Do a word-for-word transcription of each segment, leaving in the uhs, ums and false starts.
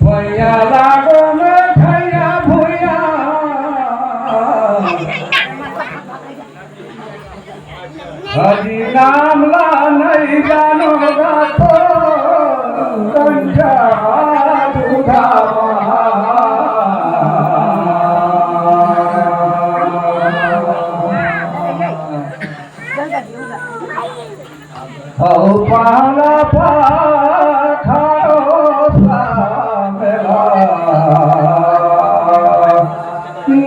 भैया लागो में भैया भैया, हरि नाम ला नहीं जानो गा तो कंचा दूधा। हौ पाला पाखारो सामेला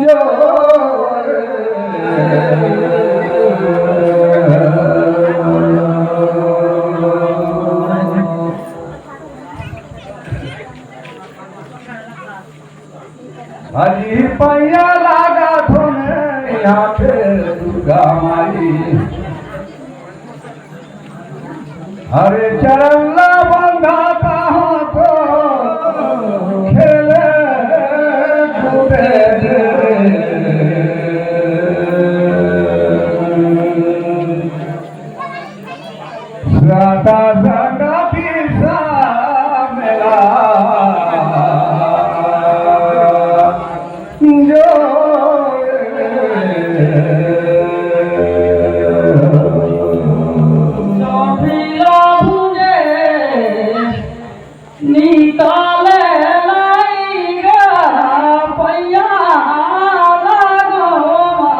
जो। हरी पैया लागा धोने यहाँ पे दुर्गा माई। हरे चरण ला बंधा कहाँ को खेले कूदे दे। सदा संगति सामेला जो। निकाले लाइगा पैया लागो मा।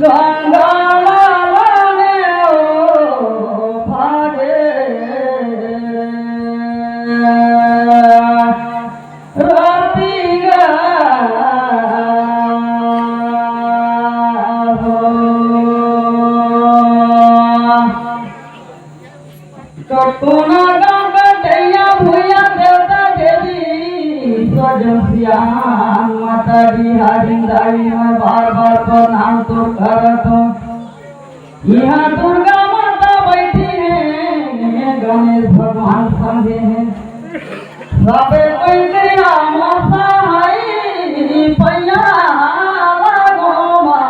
गंगा लाला ने ओ भागे। रतिया हो। कटोना गाँव कटैया भुइया देवता देवी सजसियान माता जी हरिंदाई में बार बार प्रणाम तो करत हूँ। इहाँ दुर्गा माता बइठी हे, गणेश भगवान संगे हे। सबे कोई करिया माता हई, पैया लागो मा।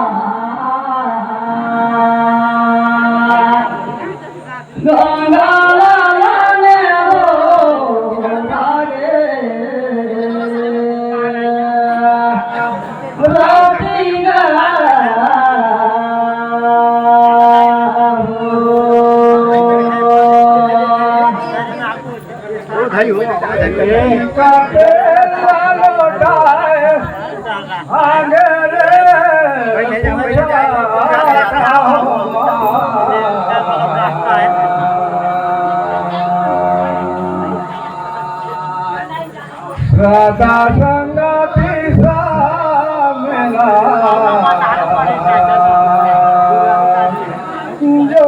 गंगा लाला ने हो लागे। सदा संगति सामेला जो।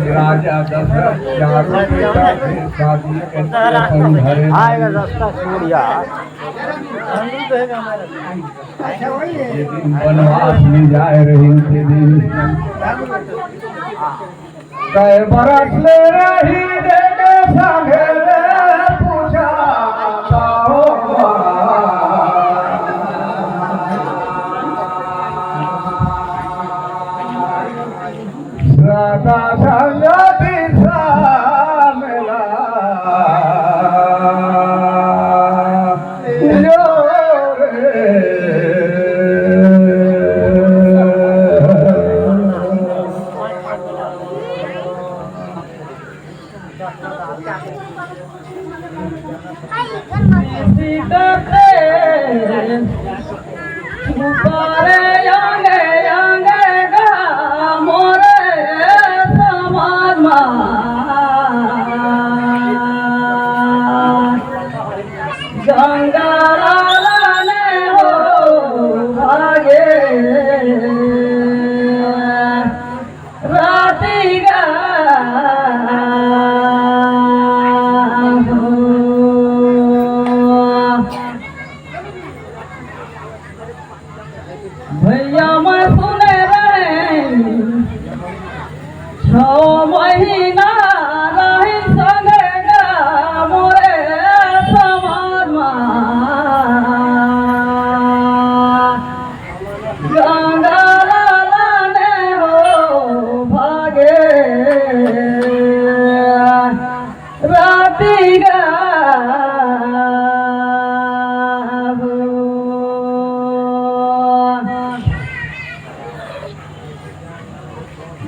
राजा दशरथ चारों बेटा के शादी करके अपन घरे हाँ, ये रास्ता छोड़ यार। ये दिन वनवास में जाए रही थे दिन। कै बरस ले रही देखे संगे रे पूछा। सदा संगति सामेला जो।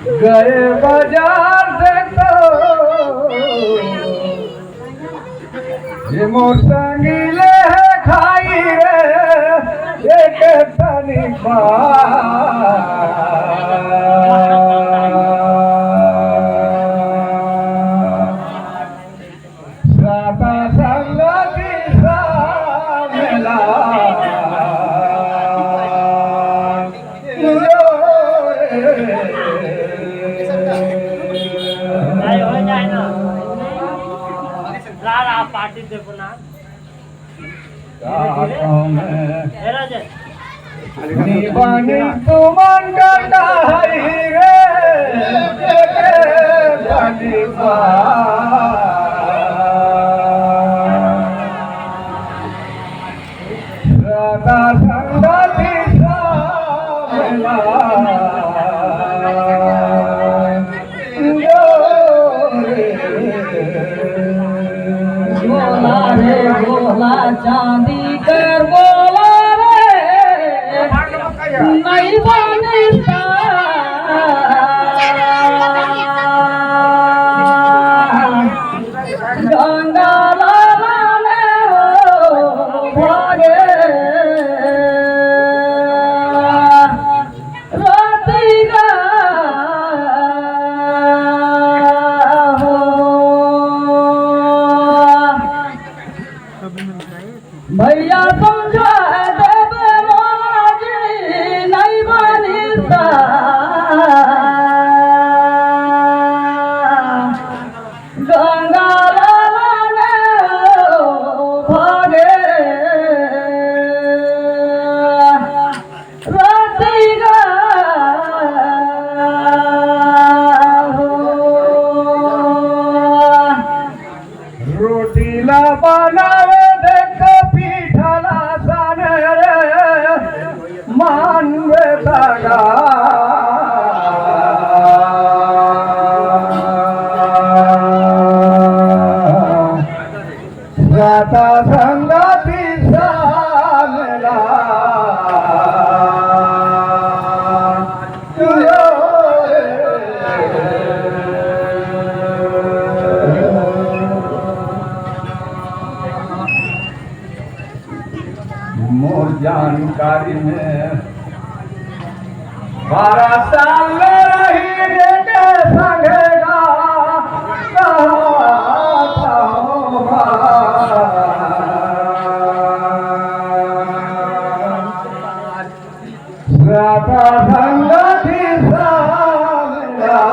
गए बाजार से तो ये मोर संगी ले है खाई रे, एक तनी पा। सदा संगति सामला। ला, ला, पार्टी देखो ना। का कहूँ मैं? हे राजा। निबानी तुमन का डाहरी रे, बनिबा। सदा संगति सामला। गोला रे गोला, चांदी कर गोला रे, नहीं बनता। गंगा लाला ने हो भागे। रतिया हो। भैया समझा देबे मोला जी नहीं बनिता। गंगा लाला ने हो भागे। रतिया हो। रोटी ला बनावे देख पीठा ला साने रे, मानवे तगा। सदा संगति सामला। मोर जानकारी में बारह साल ले रही रे के संगे गा, कहाँ पाऊंगा। सदा संगति सामला।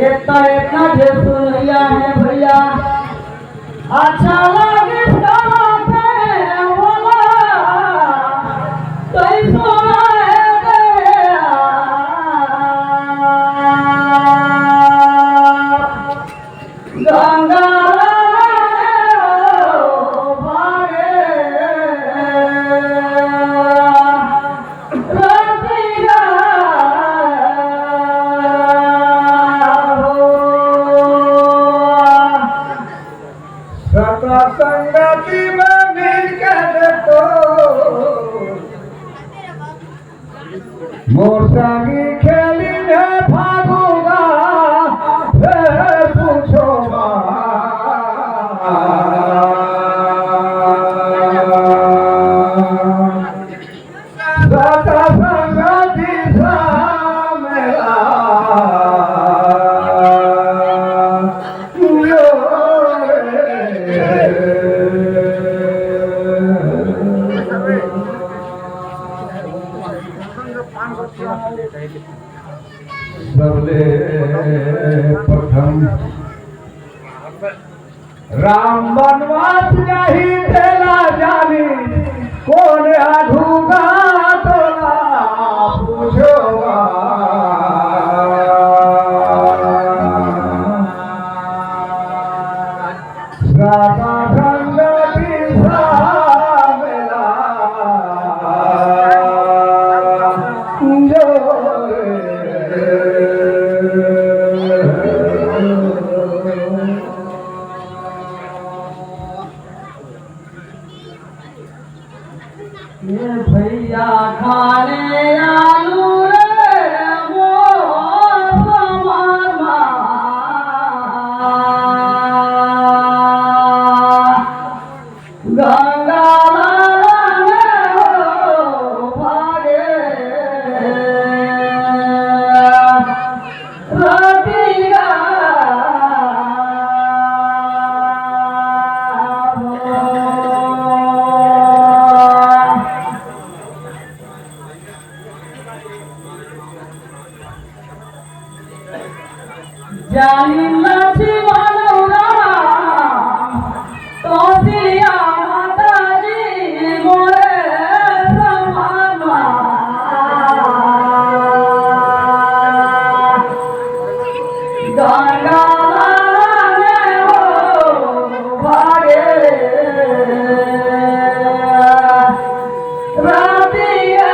इतना, इतना ढेर सुनैया है भैया। अच्छा लागिस गाना पे बोला, कैसो रहे दे। गंगा भागे रतिया हो। सदा संगति में मिल के देखो, मोर संगी खेली ने फागुआ, फिर पूछो बा। सदा संगति सामला। सबले प्रथम राम बनवास जाही तेला जानी, कोन आधुगा तोला पूछोगा। सदा संगति सामेला जो रे। ये भैया खाने आलू रे मोर मामा। गंगा लाला ने हो भागे। जानी लक्ष्मण राम, तोसिया माता जी मोरे समाना। गंगा लाने हो भागे रतिया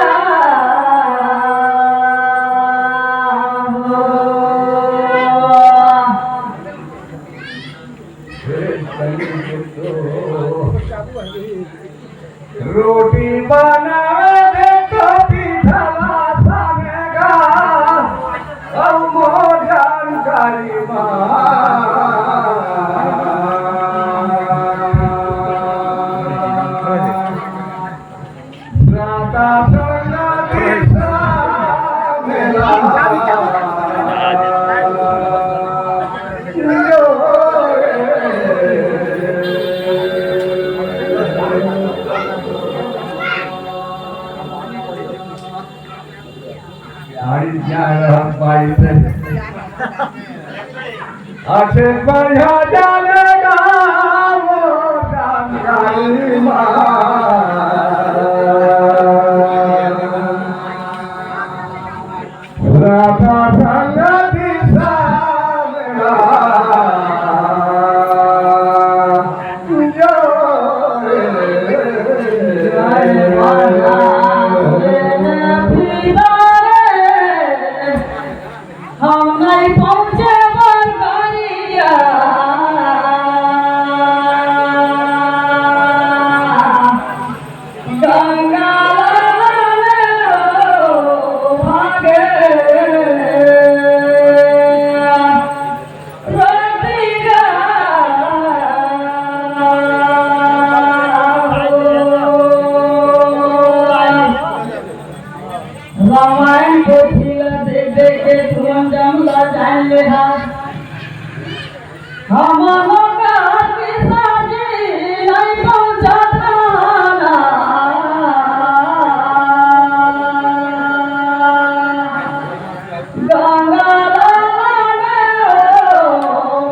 हो। हे कलयुग तो रोटी बनावे दे तो पीठला सानेगा, अब मोर जानकारी मा। राधा संगति सामेला। गाड़ी क्या है, हम बाइक से। अच्छे बढ़िया जानेगा वो जानकारी मा। राधा संगति सामेला। हम नहीं पहुँचे बर करिया। गंगा लाल भागे रतिया। रामायण पोथी ला देख देख के तुमन जम ला जान ले हा। हमन का पिताजी नहीं पहुंचत रहना। गंगा लाल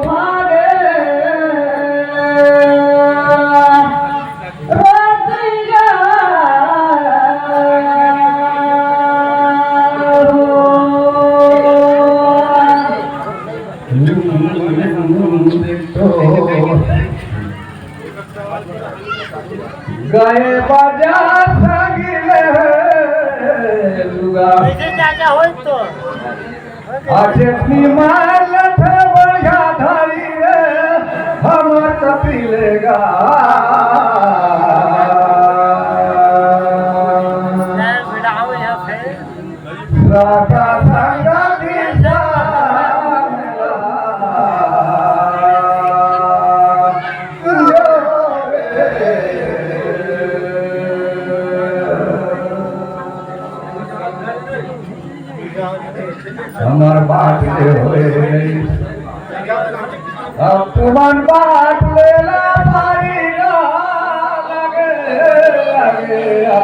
भागे। गए बाजार संग ले लुगा। ऐसे चाचा होई तो। अचेतनी मालत बढ़िया धारी रे, हमर त पीलेगा। राधा संगति सामेला। हमर बात ले होए नहीं। अब तुमन बात लेला पारी ना लगे, लगे आ।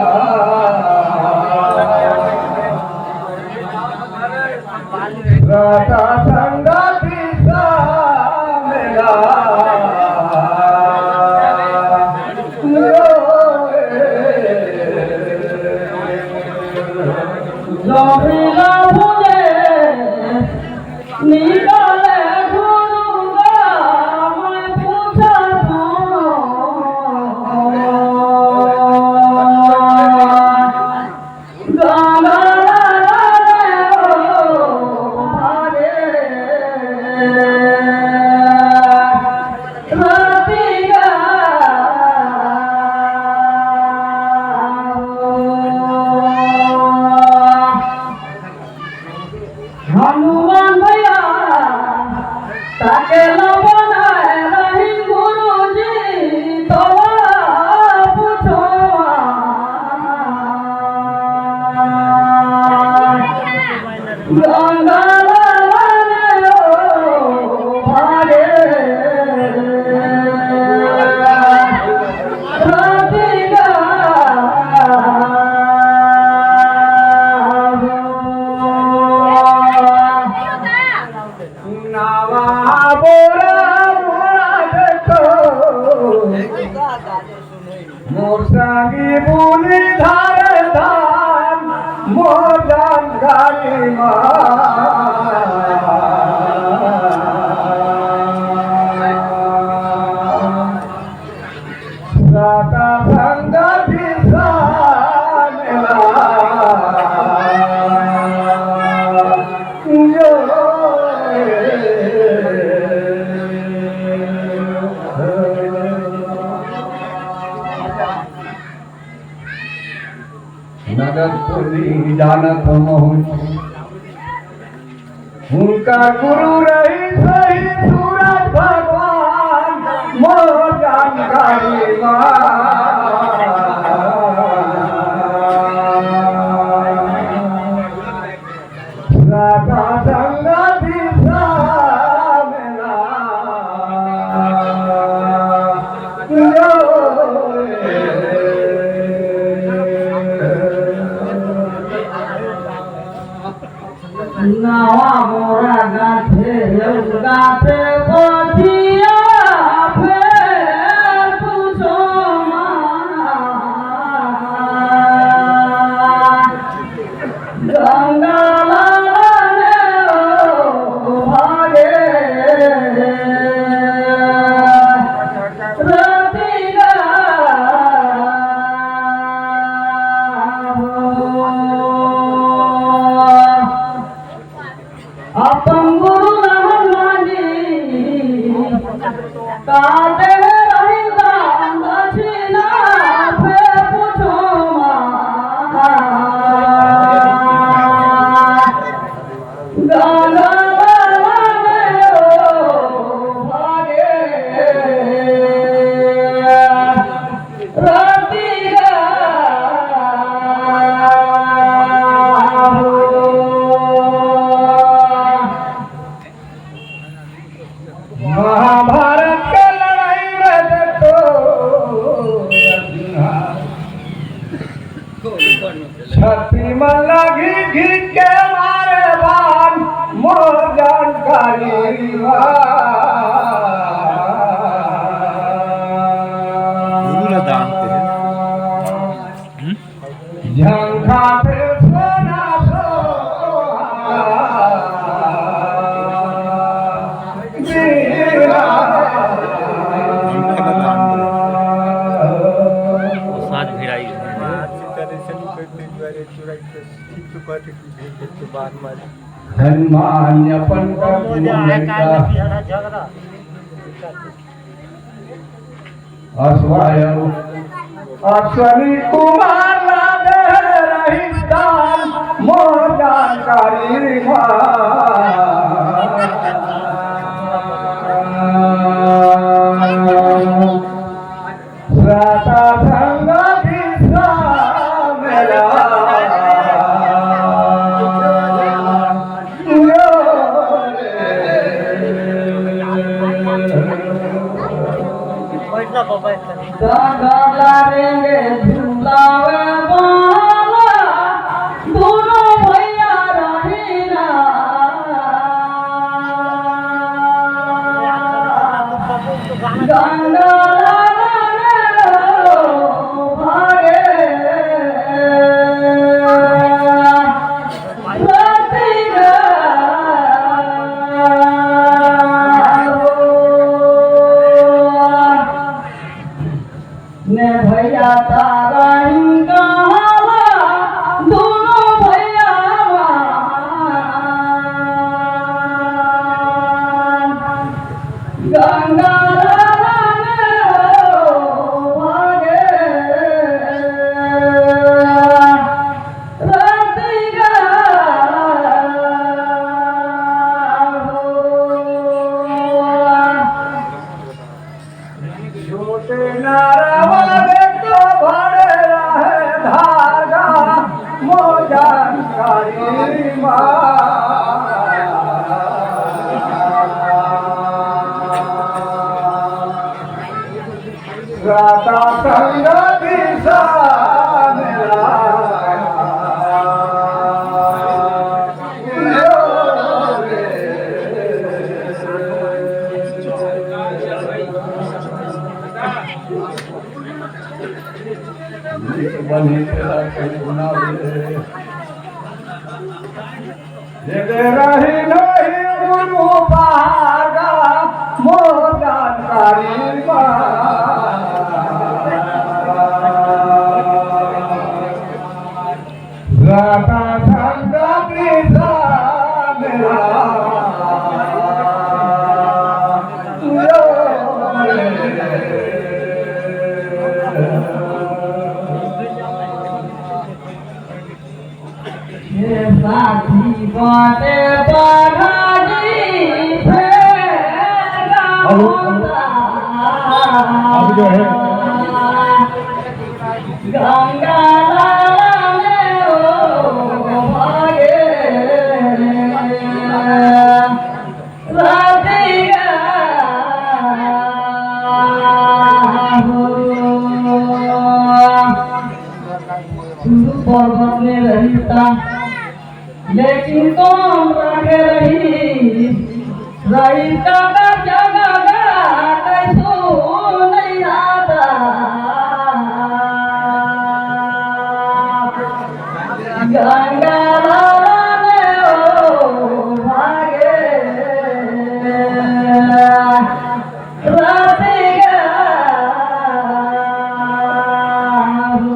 राधा संगति सामेला। अकेला बनाए रही गुरुजी तोला पूछो। गंगा लाला ने ओ भागे रतिया हो। नवा बोरा बोरा देखो, मोर संगी बुनी धार धान, मोर जानकारी मा। सदा संगति साथ मेरा। नगर तो नहीं जानत महूँ, उनका गुरु रही सही सूरज भगवान, मोर जानकारी मा। सदा संगति साथ मेरा। नवा मोरा गाथे, गाथे बतिया फेर पूछो मा। गंगा लाला ने ओ भागे रतिया हो। अपन गुरु रहन मानी, का देहे रही दान दक्षिणा, फेर पूछो मा। गाना गाना में ओ भागे रतिया हो। महाभारत के लड़ाई में देखो, छाती में लागी घी के मारे बान, मोर जानकारी बा। गुरु ला दान करे। हम्म? झंखा पे सोना सोहा। साथ भिड़ाई। हनुमान अपन का झगड़ा। असवाय अश्वनी कुमार ला दे रहिस दान, मोर जानकारी मा। सदा संगति साथ मेरा। बैठना बाबा, बैठना। दादा लारेंगे झुलावे वाला, दोनों भैया रही ना। गंगा लाला रे ओ भागे। ने भैया तारा ही कहाला, दोनों भैया मान। गंगा लाला ने ओ भागे। रतिया हो। नारावा देखो भरे रहे धागा मोर जानकारी मा। राधा संग दिशा मेला। बनी तेरा कोई गुनाह रे। ये दे रही नहीं गुरु पहाड़ा मोर जानकारी मा। राधा संग दिशा मेला। ये साथी बाटे पढ़ाई फेर हेलो, हेलो। गाँव अब जो है गंगा लाला ने ओ भागे रतिया हो। गुरु पर्वत में रहिता, लेकिन कौन रखे रही? रही का जगह कैसो नहीं आता। गंगा लाला ने ओ भागे रतिया हो।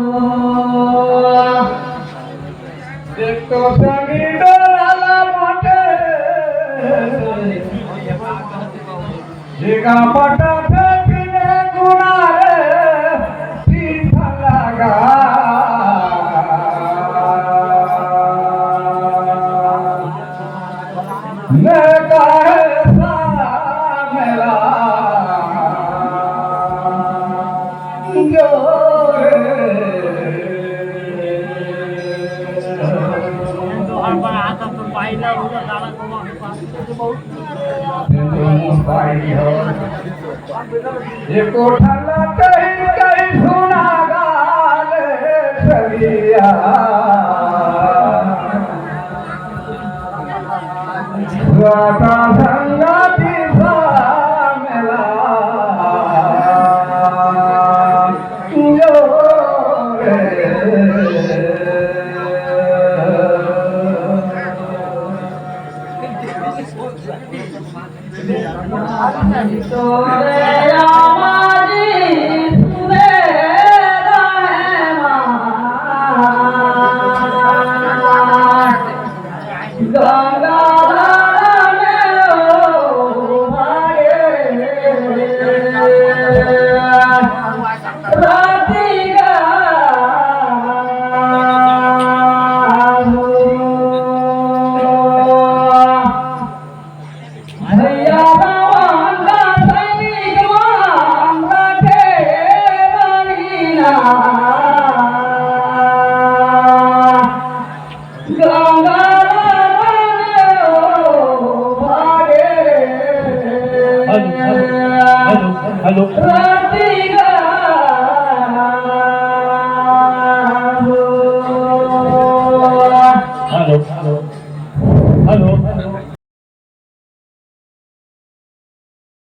एक तो संगी डोलाला मोटे, एका पटा थे पीने गुनारे पीठ लगा। मैं काहे सा मेला जो रे। ये कोठा ला कहीं कहीं सुना गाल सरिया। राधा संगति सामला जो रे। भैया रावण का सैनिक मान रखे बहिना। गंगा रावण ओ भागे। Hello, hello, hello, hello.